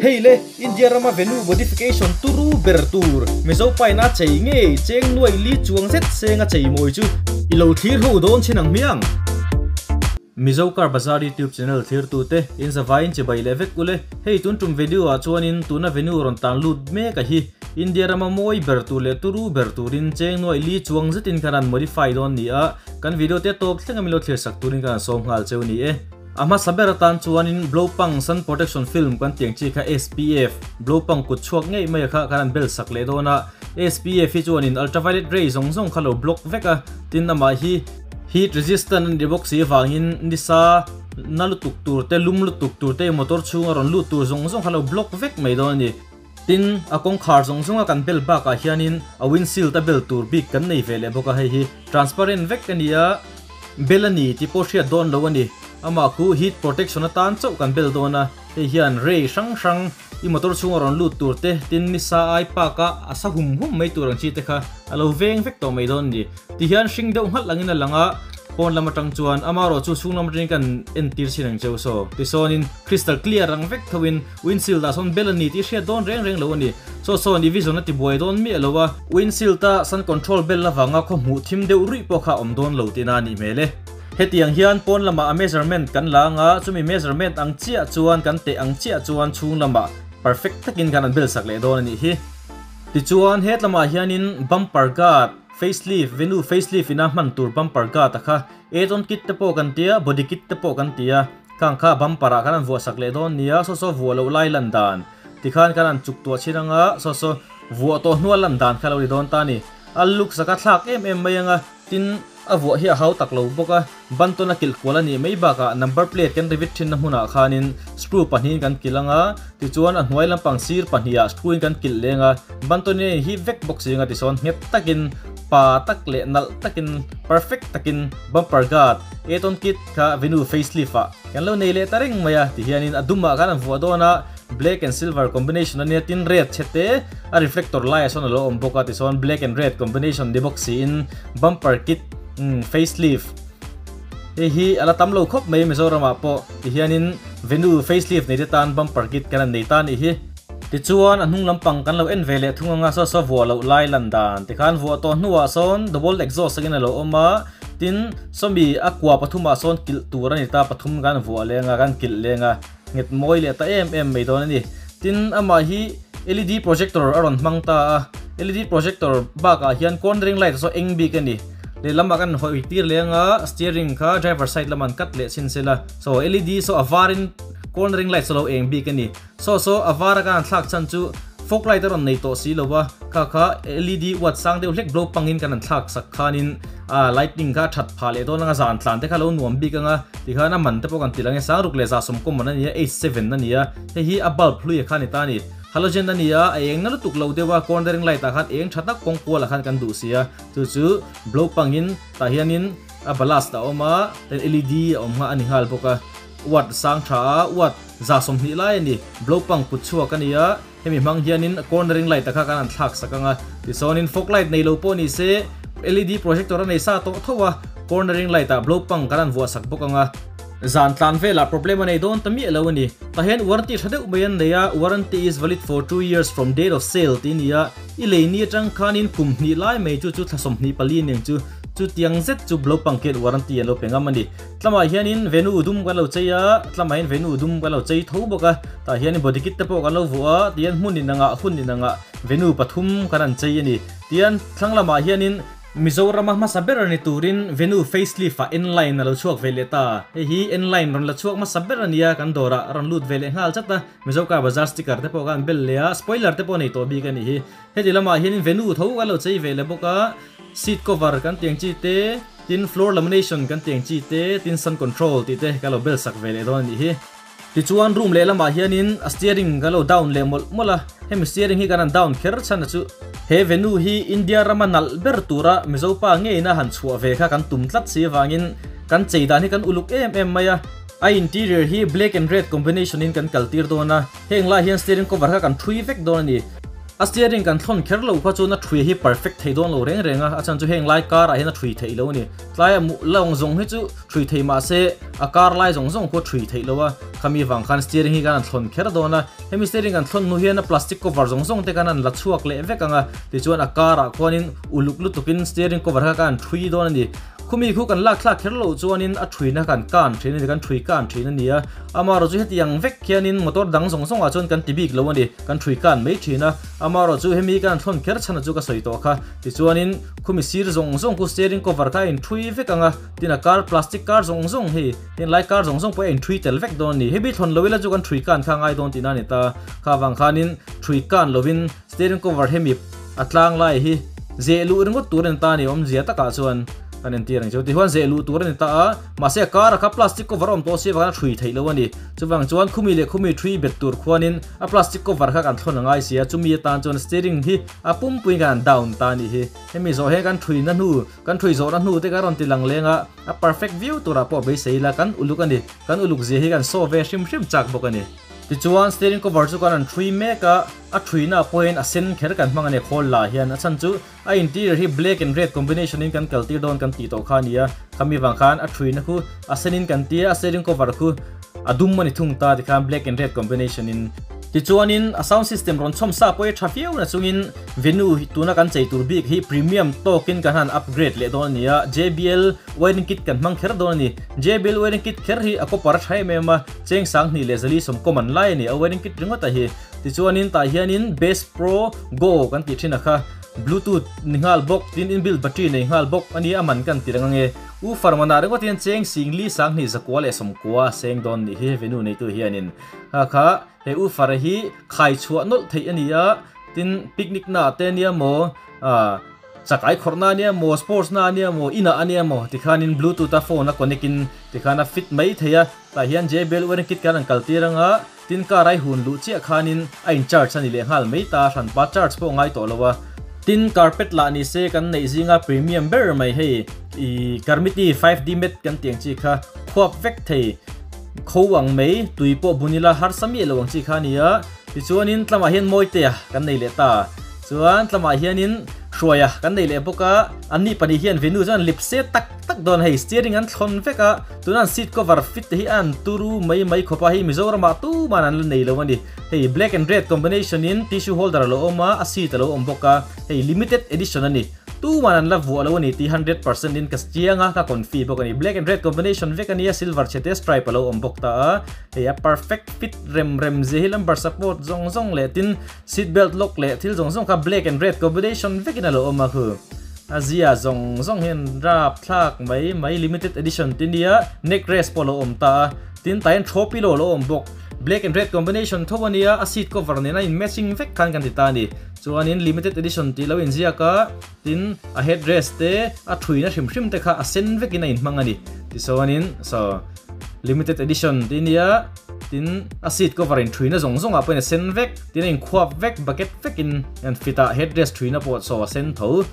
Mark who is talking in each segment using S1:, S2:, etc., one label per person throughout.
S1: Hei le, India rama Venue modification turu ber tur Mizo paina chei ngei cheng nuai li chuang zet senga chei mawi chu i lo thlir ho dawn chin ang hmiang. Mizo Car Bazaar YouTube channel thlir tute in zavaiin chibai leh vek ule. Hei tun tum video ah chuanin tuna Venue rawn tan lut mek a hi India rama mawi ber tur leh turu ber turin cheng nuai li chuang zetin khan an modify dawn ni a, kan video te tawp thleng a min lo thlir sak turin kan han sawm nghal cheu ni e. A hmasa ber atan chuanin Blowpang sun protection film kan tiang chi kha SPF, Blowpang kut chhuak ngei mai a kha kan han bel sak leh dawn a. SPF hi chuanin ultraviolet ray zawng zawng kha lo block vek a, tin amah hi heat resistant a ni bawk si avangin nisa na lutuk tur te, lum lutuk tur te, motor chhunga rawn lut tur zawng zawng kha lo block vek mai dawn a ni. Tin, a kawngkhar zawng zawnga kan bel bakah hianin a windshield a bel tur bik kan nei ve leh bawk a, hei hi transparent vek a ni a, bel a ni tih pawh hriat dawn lo a ni. Amah khu heat protection atan chauh kan bel dawn a, hei hian ray hrang hrang i motor chhunga rawn lut tur te, tin nisa ai park-a a sa hum hum mai tur ang chi te kha a lo veng vek tawh mai dawn a ni. Tihian hring deuh nghalh angin a lang a, pawn lam atang chuan amaherawh chu chhung lam atangin kan entir chin ang cheu saw. Tisawn-in crystal clear ang vek thoin Windshield ah sawn bel a ni tih hriat dawn reng reng lo a ni. Chaw sawn i vision a ti buai dawn miah lo a. Windshield a sun control bel avanga khaw hmuh thim deuh ruih pawh kha a awm dawn lo tihna a nih hmel e. Hetiang hian pawn lamah a measurement kan la anga chumi measurement ang chiah chuan kan teh ang chiah chuan chhung lamah perfect takin kan an bel sak leh dawn a nih hi. Tichuan hetlamah hianin bumper guard, facelift, Venue facelift ina hman tur bumper guard a kha add-on kit te pawh kan tia, body kit te pawh kan tia. Khang kha bumper ah khan an vuah sak leh dawn nia, saw saw vuah loh lai lan dan tikhan khan an chuk tuah chin anga, saw saw vuah tawh hnual lan dan kha lo ni dawn ta ni. A look sak a thlak em em mai anga, tin a vuah hi a hau tak lo bawk a, bantawn a kilh kual a nih mai bakah number plate kan rivet thinna hmunah khanin screw pahnihin kan kilh anga, tichuan a hnuai lampang sir pahnih ah screw in kan kilh leng a, bantawn in a inhip vek bawk si anga tisawn nghet takin pa tak leh nalh takin perfect takin bumper guard add-on kit Kha Venue facelift ah kan lo nei leh ta reng mai a, tihianin a dum ah khan an vuah dawn a, black and silver combination a nia, tin red chhe te a reflector lai ah sawn a lo awm bawk a, tichuan black and red combination ni bawk siin bumper kit umm facelift hei hi a la tam lo khawp mai Mizoram ah pawh tihianin Venue facelift nei te tan bumper kit kan han nei ta a nih hi. Tichuan a hnung lampang kan lo en ve leh thung anga saw saw vuah loh lai lan dan tikhan vuah tawh hnuah sawn double exhaust angin a lo awm a, tin Sawmi a kua pathumah sawn kilh tur a ni ta, pathum kan vuah leng a, kan kilh leng a, nghet mawi leh ta em em mai dawn a ni. Tin, amah hi LED projector a rawn hmang ta a, LED projector bakah hian cornering light saw eng bik a ni. Lehlamah kan hawi tir leng a, steering kha driver side lamah an cut leh chhin sela, saw LED saw a varin cornering light saw lo eng bik a ni. Saw saw a var a kan thlak chhan chu fog light a rawn nei tawh si lo a, kha kha LED uat sang deuh hlek blow pangin kan han thlak sak khanin a lightning kha a that phah leh dawn anga zan tlan te kha lo nuam bik anga tikhan a man te pawh kan ti lang e sangruk leh za sawmkawm man a ni a H7 a ni a, hei hi a bulb hlui a kha a ni ta a ni. Halogen a ni a, a eng na lutuk lo deuh a cornering light ah khan eng tha tak kawng kual ah khan kan duh si a, chu chu blow pangin tah hianin a ballast a awm a, LED a awm nghah a ni nghal bawk a. Watt sang tha a, watt 120 lai a ni. Blow pang kut chhuak a ni a, hemi hmang hianin cornering light a kha kan han thlak sak ang a. Tichuanin fog light nei lo pawh ni se, LED projector a nei sa tawh tho a, cornering light ah blow pang kan han vuah sak bawk ang a. Zan tlan velah problem a nei dawn ta miah lo a ni. Tah hian warranty tha deuh mai an nei a, warranty is valid for 2 years from date of sale tih a ni a, i lei ni atang khanin kum hnih lai mai chu chu thla 24 aniang chu, chutiang zet chu blow pang khian warranty an lo pe ngam a ni. Tlamah hianin Venue dum kan lo chei a, tlamah hian Venue dum kan lo chei tho bawk a, tah hianin body kit te pawh kan lo vuah a, tihian hmun inangah hun inangah Venue pathum kan han chei a ni. Tihian thlang lamah hianin Mizorama hmasa ber ni turin Venue facelift ah N-line a lo chhuak ve leh ta. Hei hi N-line rawn la chhuak hmasa ber a ni a, kan dawrah a rawn lut ve leh nghal chat a, Mizo Car Bazaar sticker te pawh kan bel leh a, spoiler te pawh a nei tawh bik a nih hi. Heti lamah hianin Venue tho kan lo chei ve leh bawk a, seat cover kan tiang chi te, Tin floor lamination kan tih ang chi te, tin sun control tih te ka lo bel sak ve leh dawn a nih hi. Tichuan room leh lamah hianin a steering ka lo down leh mawlh mawlh a, hemi steering hi kan han down kher chhan a chu. He venue hi India rama nalh ber tura Mizo pa ngeina han chhuah ve kha kan tum tlat si avangin kan chei dan hi kan uluk em em mai a. A interior hi black and red combination in kan kaltir dawn a, heng lai hian steering cover kha kan thui vek dawn a ni. A steering kan thlawn kher lo kha chuan a thui hi perfect thei dawn lo reng reng a, a chhan chu heng lai kar ah hian a thui theih lo a ni. Tlaia mu lawng zawng hi chu thui thei mah se a kar lai zawng zawng khu a thui theih lo a, khami vang khan steering hi kan han thlawn kher dawn a. Hemi steering kan thlawn hnu hian a plastic cover zawng zawng te kan han la chhuak leh vek ang a, tichuan a kar ah khuanin uluk lutukin steering cover kha kan han thui dawn a ni. Khumi khu kan lak thlak kher loh chuanin a thuina kan kan thin a ni, kan thui kan thin a ni a. Amaherawhchu hetiang vek hianin motor dang zawng zawngah chuan kan ti bik lo a ni, kan thui kan mai thin a. Amaherawhchu hemi kan thlawn kher chhan a chu ka sawi tawh kha. Tichuanin khumi sir zawng zawng khu steering cover kha a inthui vek ang a, tin a car plastic car zawng zawng hei henlai car zawng zawng pawh a inthui tel vek dawn a ni. Hemi thlawn lo ila chu kan thui kan kha a ngai dawn tihna a ni ta. Kha vang khanin thui kan lovin Steering cover hemi a tlang lai hi zeh luh ringawt tur a ni ta a ni awmzia takah chuan kan entir ang chu. Tichuan zeh luh tur a ni ta a, mahse a kar a kha plastic cover a awm tawh si avangin a thui theih loh a ni. Chuvang chuan khumi leh khumi thui bet tur khuanin a plastic cover kha kan thlawn a ngai si a, chumi atan chuan steering hi a pumpuiin kan han down ta a nih hi. Hemi zawh hian kan thuina hnu, kan thui zawhna hnu te kan rawn ti lang leng a, a perfect viau turah pawh beisei ila kan uluk a ni. Kan uluk zia hi kan saw ve hrim hrim chak bawk a ni. Tichuan steering cover chu kan han thui mek a, a thuina pawhin a sen kher kan hmang a ni khawl lah hian a chhan chu a interior hi black and red combination in kan kaltir dawn kan tih tawh kha a ni a, khami vang khan a thuina khu a sen in kan tia a steering cover khu a dum a ni thung ta tikhan black and red combination in. Tichuanin a sound system rawn chhawm sa pawh hi tha viau na chungin venue hi tuna kan chei tur bik hi premium tawkin kan han upgrade leh dawn a ni a, JBL wiring kit kan hmang kher dawn a ni. JBL wiring kit kher hi a copper a tha em em a, Cheng 2000 leh 400 sawm kawm an lai a ni a wedding kit ringawt a hi. Tichuanin tah hianin Bass Pro Go kan tih thin a kha Bluetooth ni nghal bawk tin inbuilt battery nei nghal bawk a nia a man kan ti reng ange. U Farmana ringawt hian cheng 10,000 20 zakua leh 90 seng dawn nih hi venue neitu hianin kha kha he U Fara hi khai chhuah nawlh theih a ni a tin picnic na te nia maw ah Chakai khawrhna a nia maw, sports na a nia maw, inah a nia maw tikhanin bluetooth a phone a connect in tikhan a fit mai thei a, tah hian JBL wiring kit kan an kal tir ang a, tin car ai hun luh chiah khanin a in charge a ni leh nghal mai ta, hranpa charge pawh ngai tawh lo a. Tin carpet lah ni se kan neih zinga premium ber mai hei i Carmiti 5D mat kan tih ang chi kha khuap vek thei kho ang mai tui pawh bun ila harsa miah lo ang chi kha a ni a, tichuanin tlamah hian Mawitea kan nei leh ta. Chuan tlamah hianin Hruaia kan nei leh bawk a, anni pahnih hian venue chuan lip se tak tak dawn hei steering an thlawn vek a, tuna an seat cover fit te hi a an turu mai mai khawp a, hei Mizoramah tuman an la nei lo a ni. Hei black and red combination in tissue holder a lo awm a, a seat a lo awm bawk a, hei limited edition a ni. Tuman an la vuah lo a ni tih 100% in ka chiang a, ka confi bawk a ni. Black and red combination vek a nia, silver chhe te stripe a lo awm bawk ta a, hei a perfect fit rem rem zia hi lumbar support zawng zawng leh tin Seat belt lock leh thil zawng zawng kha black and red combination vekin a lo awm a khu. A zia zawng zawng hian rap thlak mai mai limited edition ti nia neck rest pawh a lo awm ta a. Tin tah hian throw pillow a lo awm bawk. Black and red combination tho a nia a seat cover nena in matching vek khan kan ti ta a ni. Chuanin limited edition tih lo inziak a tin a head rest te a thuina hrim hrim te kha a sen vekin a inhmang a ni. Tichuanin saw limited edition ti nia. Tin, a seat cover in thuina zawng zawngah pawhin a sen vek, tin a inkhuap vek, bucket vekin an fit a, headrest thuina pawh saw a sen tho.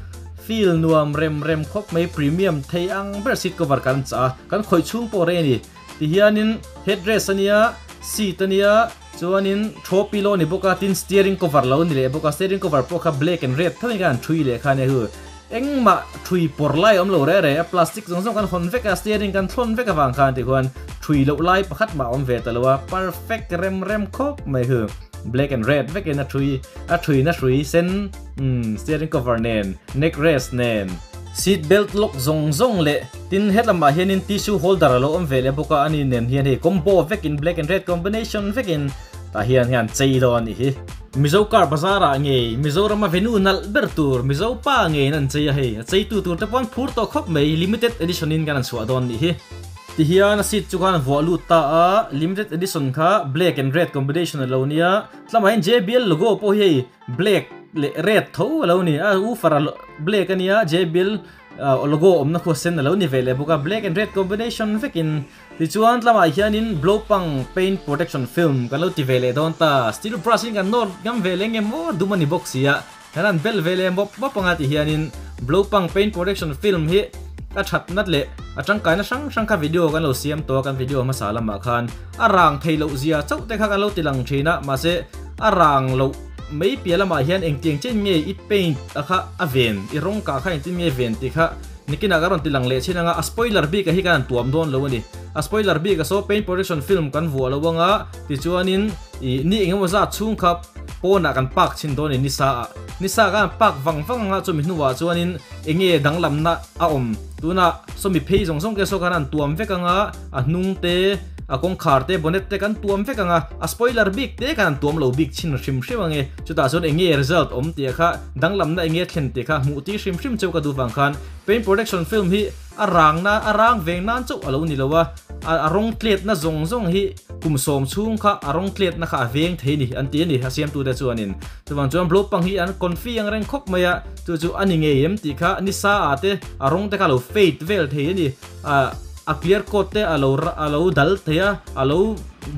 S1: Feel nuam rem rem khawp mai, premium thei ang ber seat cover kan chah a, kan khawih chhung pawh rei a ni. Tihianin headrest a nia, seat a nia, chuanin throw pillow a ni bawk a, tin steering cover lo ni leh bawk a, steering cover pawh kha black and red tho in khan an thui leh kha a nia hu. Engmah thui pawr lai a awm lo reh reh a, plastic zawng zawng kan hawn vek a, steering kan thlawn vek avang khan tih khuan thui loh lai pakhat mah a awm ve ta lo a, perfect rem rem khawp mai hu. Black and red vekin a thui, a thui na hrui sen umm steering cover nen, neck rest nen, seat belt lock zawng zawng leh tin helamah hianin tissue holder a lo awm ve leh bawk a, ani nen hian hei combo vekin black and red combination vekin tah hian hian chei dawn a nih hi. Mizo car bazar ah ngei Mizoram a venue nalh ber tur Mizo pa ngeiin an chei a hei a cheitu tur te pawh an phur tawh khawp mai limited edition in kan an chhuah dawn nih hi. Tihian a seat chu khan a vuah lut ta a limited edition kha black and red combination a lo nia tlamah hian JBL logo pawh hi hei black leh red tho a lo ni a woofer a black a nia JBL logo awmna khu a sen a lo ni ve leh bawk a black and red combination vekin Tichuan tlamah hianin Blopang paint protection film kan lo ti ve leh dawn ta, steel brush in kan nawr ngam ve leh nge maw dum a ni bawk sia, kan han bel ve leh mawp mawp anga ti hianin Blopang paint protection film hi a that nat leh a tangkaina hrang hrang kha video kan lo siam tawh a kan video hmasa lamah khan a rang thei loh zia chauh te kha kan lo ti lang thin a mahse a rang loh. mai piah lamah hian engtiang chen nge i paint a kha a ven, i rawng kah kha engtin nge ven tih kha nikinah ka rawn ti lang leh chin anga a spoiler bik a hi kan han tuam dawn lo a ni. A spoiler bik a saw paint protection film kan vuah lo anga tichuanin ih ni engemaw zat chhung kha pawnah kan park chhin dawn a ni nisa ah. Nisa khan park vang vang anga chumi hnuah chuanin enge danglamna a awm tunah sawmi phei zawng zawng te saw khan an tuam vek anga a hnung te a kawngkhar te bonnet te kan tuam vek anga a spoiler bik te khan an tuam lo bik chhin hrim hrim ange chutah chuan enge result awm tih kha danglamna enge thlen tih kha hmuh tir hrim hrim cheu ka duh vang khan paint protection film hi a rangna a rang veng nan chauh a lo ni lo a a rawng tletna zawng zawng hi Kum 10 chhung kha a rawng tletna kha a veng thei ni an ti a ni a siamtute chuanin. Chuvang chuan blow pang hi an confi ang reng khawp mai a, chu chu a ni ngei em tih kha nisa ah te a rawng te kha a lo fade vel thei a ni. A clear coat te a lo a lo dal thei a, a lo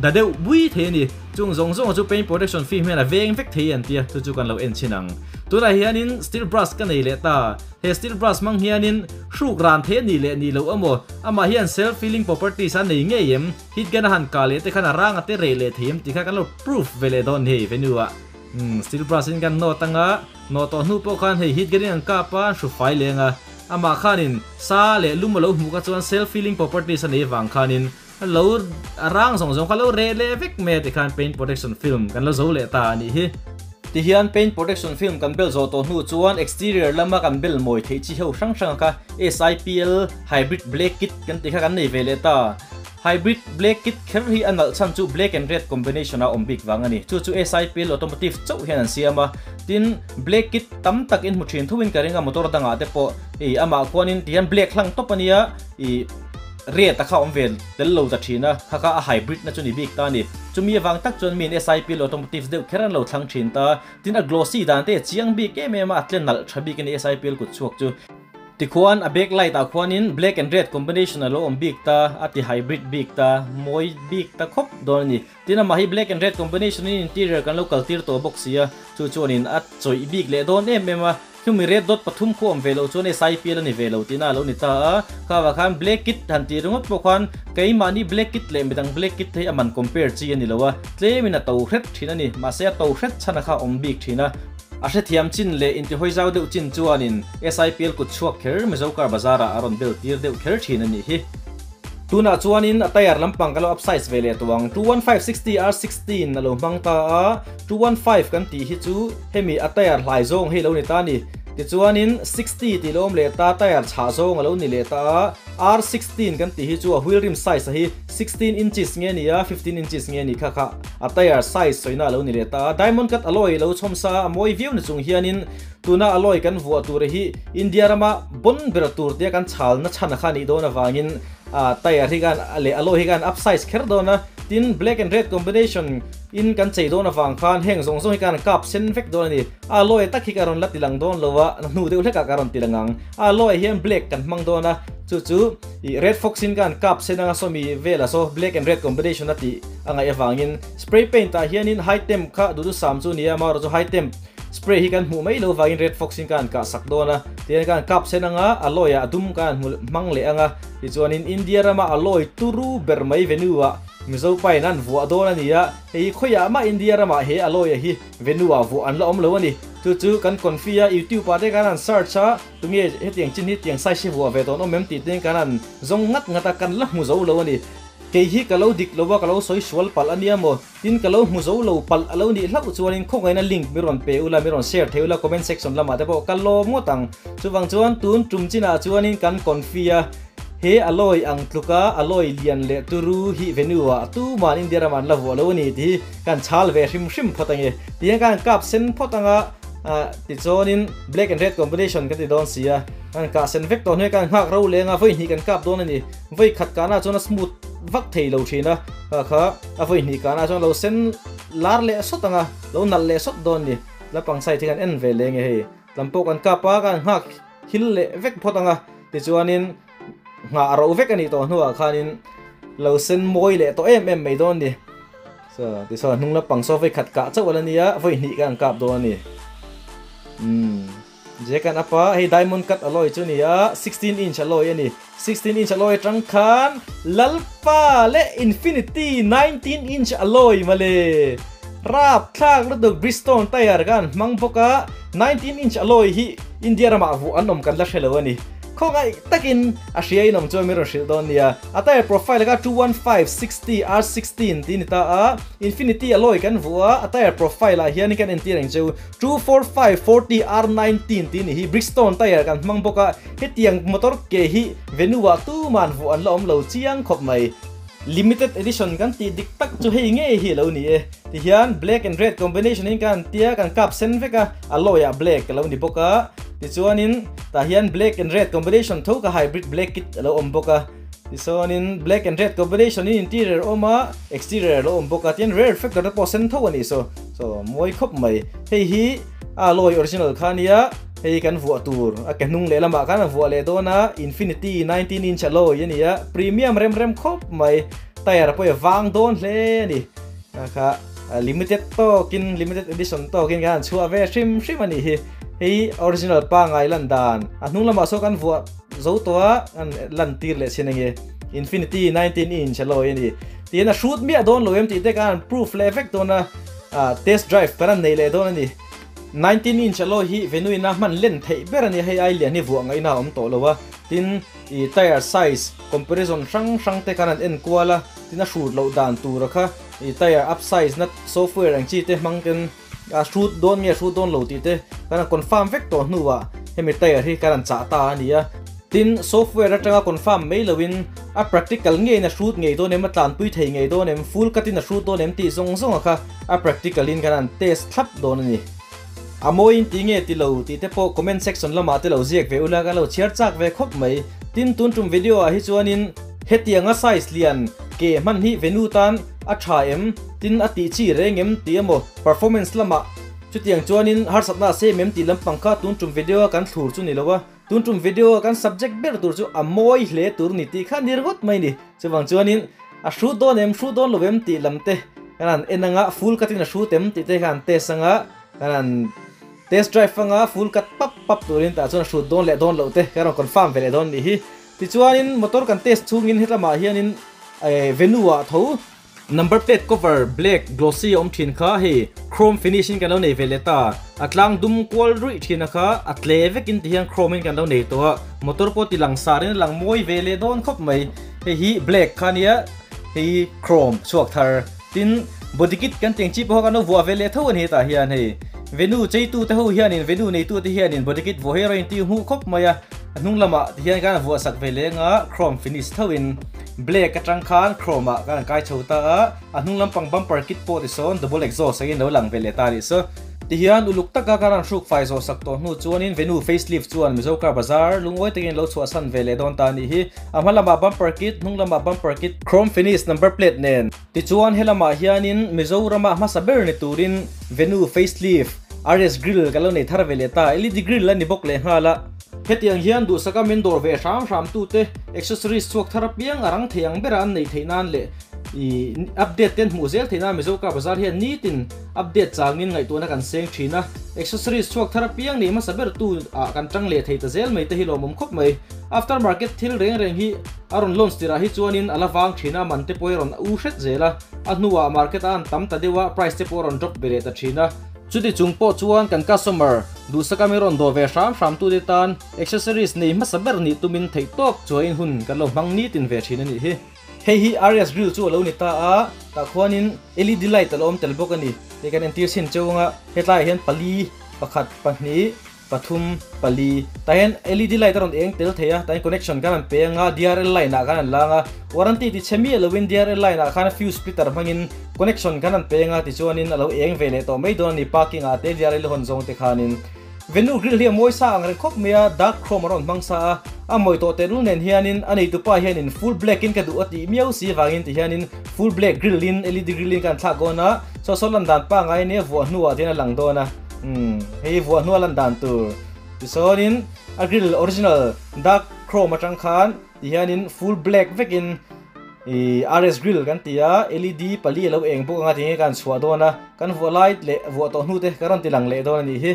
S1: da deuh bui thei a ni. Chung zawng zawng chu paint protection film hian a veng vek thei an ti a, chu chu kan lo en chhin ang. Tunah hianin steel brush ka nei leh ta. He steel brush hmang hianin hruk ran thei a nih leh nih loh emaw, amah hian self healing properties a nei ngei em? Heat gun a han kah leh te khan a rang a te reh leh thei em tih kha kan lo proof ve leh dawn hei venue ah. Umm steel brush in kan nawt anga, nawh tawh hnu pawh khan hei heat gun in an kap a, an hru fai leng a. Amah khanin sa leh lum a lo hmuh kha chuan self healing properties a nei vang khanin a lo a rang zawng zawng kha lo reh leh vek mai a tikhan paint protection film kan lo zo leh ta a nih hi. Tihian paint protection film kan bel zawh tawh hnu chuan exterior lama kan bel mawi theih chi ho hrang hrang kha SIPL hybrid black kit kan tih kha kan nei ve leh ta. Hybrid black kit kher hi a nalh chhan chu black and red combination a awm bik vang a ni. Chu chu SIPL Automotive chauh hian an siam a. Tin, black kit tam tak in hmu thin thoin ka ring a motor dangah te pawh ih amah khuanin ti hian black hlang tawp a nia ih red a kha awm ve tel lo ta thin a, kha kha a hybrid na chu ni bik ta a ni. Chumi avang tak chuan miin SIPL Automotive deuh kher an lo thlang thin ta. Tin, a glossy dan te a chiang bik em em a, a tle nalh tha bik a ni SIPL kut chhuak chu. Tikhuan a back light ah khuanin black and red combination a lo awm bik ta, a ti hybrid bik ta, mawi bik ta khawp dawn a ni. Tin amah hi black and red combination in interior kan lo kal tir tawh bawk si a, chu chuanin a chawih bik leh dawn em em a. Khumi red dot pathum khu awm ve loh chuan SIPL a ni ve lo tihna a lo ni ta a. Kha vah khan black kit han tih ringawt pawh khan keimahni black kit leh midang black kit hi a man compare chi a ni lo a, tlemin a to hret thin a ni. Mahse a to hret chhan a kha awm bik thin a. A hrethiam chin leh intihawi zau deuh chin chuanin SIPL kut chhuak kher Mizo car bazar ah a rawn bel tir deuh kher thin a nih hi. Tunah chuanin a tyre lampang ka lo upsize ve leh tawh ang. 215 60 R16 a lo hmang ta a, 215 kan tih hi chu hemi a tyre hlai zawng hi a lo ni ta a ni. Tichuanin 60 tih lo awm leh ta, tyre chhah zawng a lo ni leh ta a, R16 kan tih hi chu a wheel rim size a hi 16 inches nge ni a, 15 inches nge ni kha kha a tyre size sawina a lo ni leh ta a. Diamond cut alloy lo chhawm sa a, a mawi viau na chung hianin tuna alloy kan vuah tur hi India rama bon ber tur tia kan chhal na chhan a kha nih dawn avangin a tyre hi khan leh alloy hi khan up size kher dawn a. Tin, black and red combination in kan chei dawn avang khan heng zawng zawng hi khan kap sen vek dawn a ni. A alloy tak hi ka rawn la ti lang dawn lo a, hnu deuh hlekah ka rawn ti lang ang. A alloy hian black kan hmang dawn a, chu chu ih red fox in khan kap sen anga sawmi vela saw black and red combination a tih a ngaih avangin spray paint ah hianin high temp kha duhthusam chu nia amaherawh chu high temp spray hi kan hmuh mai lo vangin red fox in khan kah sak dawn a, tihian khan kap sen anga alloy ah a dum khan hmu hmang leh anga tichuanin India rama alloy turu ber mai venue ah Mizo pain an vuah dawn a ni a, hei hi khawiah mah India ramah he alloy a hi venue ah vuah an la awm lo a ni. Chu chu kan confi a YouTube ah te khan an search a, tunge hetiang chin hi tiang size hi vuah ve dawn awm em tih te khan an zawng ngat ngat a, kan la hmu zo lo a ni. Kei hi ka lo dik lo a, ka lo sawi sual palh a nia maw? Tin ka lo hmu zo lo palh a lo nih hlauh chuanin khawngaihna link mi rawn pe ula, mi rawn share thei ula comment section lamah te pawh ka lawm ngawt ang. Chuvang chuan tun tum chinah chuanin kan confi a, he alloy ang tluka alloy lian leh turu hi venue ah tuman India ramah an la vuah lo a ni tih hi kan chhal ve hrim hrim phawt ange. Tihian kan kap sen phawt anga tichuanin black and red combination kan ti dawn si a, kan kah sen vek tawh hnuai kan nghak ro leng a, vawi hnih kan kap dawn a ni. Vawi khat kahna chuan a smooth vak thei lo thin a, kha kha a vawi hnih kahna chuan lo sen lar leh sawt anga, lo nalh leh sawt dawn a ni. Lampang side hi kan en ve leng e hei. Tlam pawh kan kap a, kan nghak hil leh vek phawt anga, tichuanin nghah a ro vek a nih tawh hnuah khanin lo sen mawi leh tawh em em mai dawn a ni. So, tichuan hnung lampang saw vawi khat kah chauh a la nia, vawi hnih kan kap dawn a ni. Umm, je kan up a, hei diamond cut alloy chu a ni a, 16 inch alloy a ni. 16 inch alloy atang khan Lalpa leh Infinity 19 inch alloy mawle. Rapthlak lutuk Bridgestone tyre kan hmang bawk a, 19 inch alloy hi India ramah vuah an awm kan la hre lo a ni. Khawngaih takin a hria in awm chuan min rawn hrilh dawn nia. A tyre profile kha 215 60 R16 tih a ni ta a, Infinity alloy kan vuah a, a tyre profile ah hian kan entir ang cheu 245 40 R19 tih a ni hi Bridgestone tyre kan hmang bawk a, hetiang motor ke hi Venue ah tuman vuah an la awm lo chiang khawp mai. Limited edition kan tih dik tak chu hei ngei hi a lo ni e. Tihian black and red combination in kan tia kan kap sen vek a, alloy ah black a lo ni bawk a. Tichuanin tah hian black and red combination tho ka hybrid black kit a lo awm bawk a. Tichuanin black and red combination in interior a awm a, exterior a lo awm bawk a. Tihian rear reflector te pawh sen tho a nih saw. Saw mawi khawp mai. Hei hi a alloy original kha a nia. Hei kan vuah tur a ke hnung leh lamah khan a vuah leh dawn a, Infinity 19 inch alloy a ni a, premium rem rem khawp mai, tyre pawh hi a vang dawn hle a ni. Kha limited tawkin, limited edition tawkin khan an chhuah ve hrim hrim a nih hi. Hei original pangngai lan dan, a hnung lamah saw kan vuah zo tawh a, kan lan tir leh chin ange, Infinity 19 inch alloy a ni. Tihian a hrut miah dawn lo em tih te khan an proof leh vek dawn a, test drive kan han nei leh dawn a ni. 19 inch alloy hi Venue in a hman len theih ber a nia, hei ai lian hi vuah ngaihna a awm tawh lo a, tin ih tyre size comparison hrang hrang te khan an en kual a, tin a hrut loh dan tura kha ih tyre up size na software ang chi te hmang ten a hrut dawn nge hrut dawn lo tih te kan han confirm vek tawh hnuah hemi tyre hi kan han chah ta a ni a. Tin software atanga confirm mai loin a practical ngeiin a hrut ngei dawn em, a tlanpui thei ngei dawn em, full cut in a hrut dawn em tih zawng zawng a kha A practical in kan han test thlap dawn a ni. A mawi in ti nge ti lo tih te pawh comment section lamah te lo ziak ve ula kan lo chhiar chak ve khawp mai. Tin tun tum video ah hi chuanin hetiang a size lian ke hman hi venue tan a tha em tin a tih chi reng em tih emaw performance lamah chutiang chuanin harsatna a same em tih lampang kha tun tum video a kan thlur chu ni lo a. Tun tum video a kan subject ber tur chu a mawi hle tur ni tih kha ni ringawt mai ni. Chuvang chuanin a hrut dawn em, hrut dawn lo em tih lam te kan han en anga, full cut in a hrut em tih te kha han test anga, kan han test drive anga full cut pap pap turin tah chuan a hrut dawn leh dawn loh te kan rawn confirm ve leh dawn nih hi. Tichuanin motor kan test chhungin hetlama hianin venue ah tho Number plate cover black glossy a awm thin kha hei chrome finish in kan lo nei ve leh ta, a tlang dum kual ruih thin a kha a tle vek in ti hian chrome in kan lo nei tawh a, motor pawh ti lang sar in a lang mawi ve leh dawn khawp mai, hei hi black kha nia hei chrome chhuak thar tin body kit kan teng chi pawh kha kan lo vuah ve leh tho a ni hetah hian hei venue cheitu te ho hian in venue neitu te hian in body kit vuah hi a rawn inti hmuh khawp mai a, a hnung lamah ti hian kan vuah sak ve leng a chrome finish tho in. Black atang khan chrome ah kan kai chho ta a, a hnung lampang bumper kit pawh ti sawn double exhaust angin lo lang ve leh ta a nih chu. Tihian uluk taka kan rawn hruk fai zawh sak tawh hnu chuanin Venue facelift chuan Mizo car bazar lungawi takin lo chhuahsan ve leh dawn ta a nih hi. A hma lamah bumper kit, hnung lamah bumper kit, chrome finish number plate nen. Tichuan helamah hianin Mizorama hmasa ber ni turin Venue facelift RS grille kan lo nei thar ve leh ta, LED grille a ni bawk leh nghal a. Hetiang hian duhsaka min dawr ve hram hram tute accessories chhuak thar apiang a rang thei ang bera an neih theih nan leh ih update te an hmuh zel theih nan Mizo Car Bazaar hian nitin update changin ngaihtuahna kan seng thin a. Accessories chhuak thar apiang neih hmasa ber tu ah kan tang leh thei ta zel mai te hi lawmawm khawp mai. After market thil reng reng hi a rawn launch tirah hi chuanin a la vang thin a, man te pawh hi a rawn u hret zel a, a hnuah market ah an tam ta deuh a, price te pawh a rawn drop ve leh ta thin a. Chuti chung pawh chuan kan customer duhsaka mi rawn dawh ve hram hram tute tan accessories nei hmasa ber nih tumin theih tawk chuain hun kan lo hmang nitin ve thin a nih hi. Hei hi RS grill chu a lo ni ta a, tah khuanin LED light a lo awm tel bawk a ni. Hei kan entir chhin cheu anga hetlaiah hian pali, pakhat, pahnih, Pathum, pali, tah hian LED light a rawn eng tel thei a, tah hian connection khan an pe anga DRL line ah khan an lang a, warranty ti chhe miah loin DRL line ah khan fuse splitter hmangin connection khan an pe anga tichuanin a lo eng ve leh tawh mai dawn a ni parking ah te DRL hawn zawng te khanin. Venue grill hi a mawi sa ang reng khawp mai a, dark chrome a rawn hmang sa a, a mawi tawh tehlul nen hianin a neitupa hianin full black in ka duh a tih miau si vangin ti hianin full black grill in LED grill in ka han thlak dawn a, saw saw lan dan pangngai ania vuah hnuah te hian a lang dawn a. Umm hei vuah hnuah lan dan tur tichuanin a grill original dark chrome atang khan tihianin full black vekin ih RS grill kan ti a LED pali a lo eng bawk anga tinge kan chhuah dawn a kan vuah lai leh vuah tawh hnu te ka rawn ti lang leh dawn a nih hi.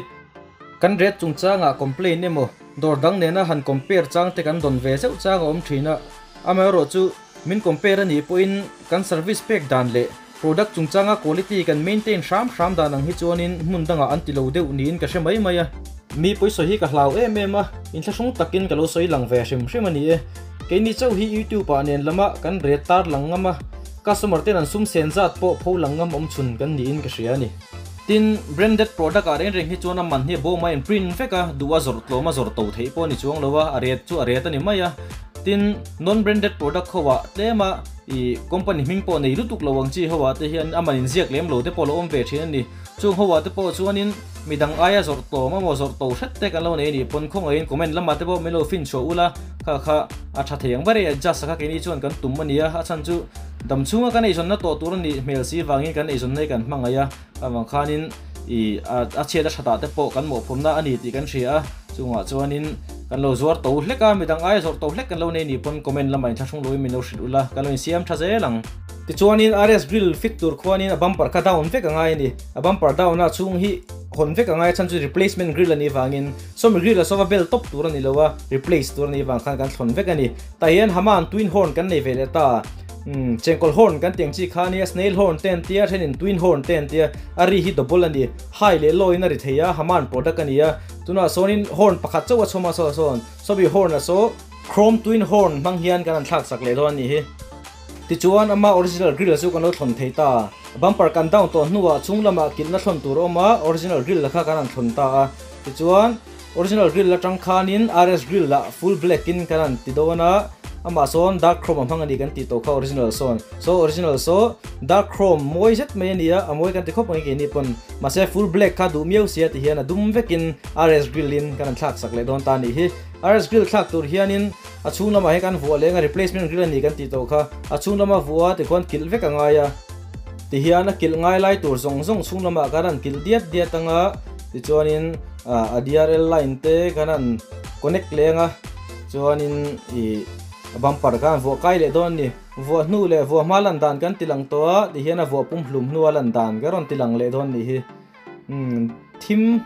S1: Kan ret chungchangah complain emaw dawr dang nena han compare chang te kan dawn ve zeuh chang a awm thin a, amaherawhchu min compare a nih pawhin kan service pek dan leh. Product chungchanga quality kan maintain hram hram dan ang hi chuanin hmun dangah an ti lo deuh niin ka hre mai mai a. Mi pawisawi hi ka hlau em em a, inthlahrung takin ka lo sawi lang ve hrim hrim a ni e. Keini chauh hi YouTube ah nen lama kan ret tar lang ngam a, customer ten an sum sen zat pawh pho lang ngam awm chhun kan niin ka hria a ni. Tin, branded product ah reng reng hi chuan a man hi a bawm a in print vek a, duh a zawrh tlawm a zawrh to theih pawh a ni chuang lo a, a ret chu a ret a ni mai a. Tin, non-branded product ho ah tlem a ih company hming pawh nei lutuk lo ang chi ho ah te hian a man inziak lem lo te pawh a lo awm ve thin a ni. Chung ho ah te pawh chuanin midang aia zawrh tlawm emaw zawrh to hret te kan lo nei a nih pawn khawngaihin comment lamah te pawh min lo fin chhuah ula kha kha a tha thei ang ber e adjust a kha keini chuan kan tum a ni a, a chhan chu dam chhunga kan eizawnna tawh tur a nih hmel si vangin kan eizawnna hi kan hmangaih a. Avang khanin ih a chhiat a thatah te pawh kan mawhphurhna a ni tih kan hria a, chungah chuanin kan lo zuar to hlek a, midang aia zawrh to hlek kan lo nei nih pawn comment lamah inthlahrung loin min lo hrilh ula, kan lo insiam tha zel ang. Tichuanin RS grill fit tur khuanin a bumper kha down vek a ngai a ni, a bumper down a chhung hi hawn vek a ngai a chhan chu replacement grill a nih vangin sawmi grill a sawva bel tawp tur a ni lo a, replace tur a nih vang khan kan thlawn vek a ni. Tah hian Haman twin horn kan nei ve leh ta. Umm chengkawl horn kan tih ang chi kha ania snail horn te an tia thenin twin horn te an tia a ri hi double a ni high leh low in a ri thei a Haman product a ni a tunah sawnin horn pakhat chauh a chhawm a saw sawn sawmi horn a saw chrome twin horn hmang hian kan han thlak sak leh dawn a nih hi tichuan ama original grill chu kan lo thlawn thei ta bumper kan down tawh hnuah chhung lamah kilhna thlawn tur a awm a original grill kha kan han thlawn ta a tichuan Original grill atang khanin RS grill ah full black in kan han ti dawn a, amah sawn dark chrome a hmang a ni kan tih tawh kha original sawn. So original saw dark chrome mawi zet mai a ni a, a mawi kan ti khawp ang keini pawn. Mahse full black kha duh miau sia ti hian a dum vekin RS grill in kan han thlak sak leh dawn ta a nih hi. RS grill thlak tur hianin a chhung lamah hian kan vuah leng a replacement grill a ni kan tih tawh kha a chhung lama vuah a tikhuan kilh vek a ngai a. Tihian a kilh ngai lai tur zawng zawng chhung lamah kan han kilh diat diat ang a, tichuanin a DRL line te kan han connect leng a, chuanin ih bumper kha han vuah kai leh dawn a ni. Vuah hnu leh vuah hma lan dan kan ti lang tawh a, tihian a vuah pum hlum hnua lan dan ka rawn ti lang leh dawn a nih hi. Umm thim